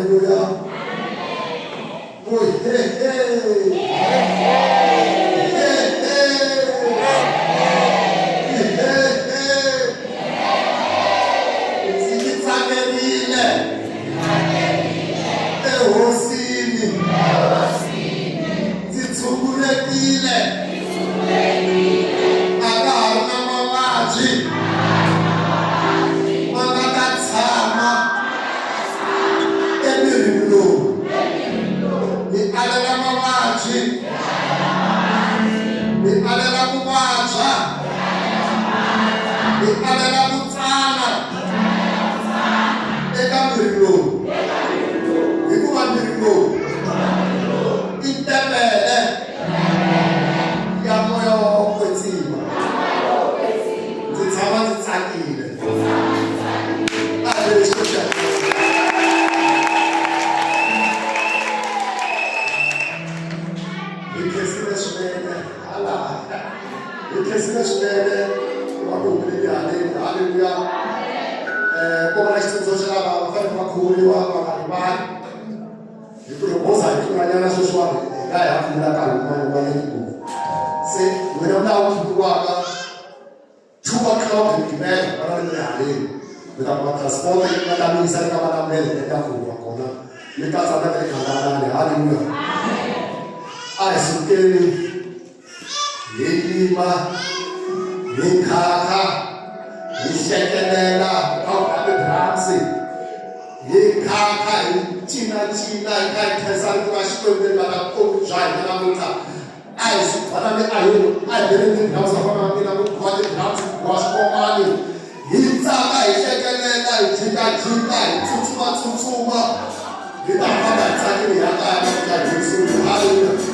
Haleluya. He he. Ndzi yi tsakerile ehosini, ndzi tshungulekile, a ka ha ri na mavabyi ma nga ta tshama emirini lowu. Hi alela mavabyi, hi alela ku vabya, hi alela ku tsana eka miri lowu, hikuva miri lowu i tempele ya moya wa ku kwetsima. Ndzi tshama ndzi tsakile. A hi lexi xa hi khensile swinene hala hi khensile swinene ku va ku humelele haleni. Halleluya. Ko va na xitsundzuxo xa lava va fanele va khuvuriwa va nga rivali, hi ku loko ho za hi tlulanyana sweswiwani hi nga ya pfumela nkarhi wun'wana wa le ngopfu. Se wena u lava ku khuvuriwaka 2 o'clock hi Mugqivela va na le haleni, mi ta kuma transport yi nga ta mi yisa eka Malamulele eka khuvuriwa kona, mi katsa na le Khangalani. Halleluya. A hi sukeni hi yima, hi khakha, hi hlekelela, kha ku ba ti-drums, hi khakha, hi cinacina, hi kha hi khensa rito ra Xikwembu leri nga na vutomi bya hina namuntlha. A hi swi banani, a hi a hi beleni ti-drums, va fana na mina ku biwa ti-drums, ku biwa swikomani, hi tsaka, hi hlekelela, hi jikajika, hi tsutsuma tsutsuma, hi ta famba hi tsakile hi ya kaya namuntlha hi horisile. Halleluya.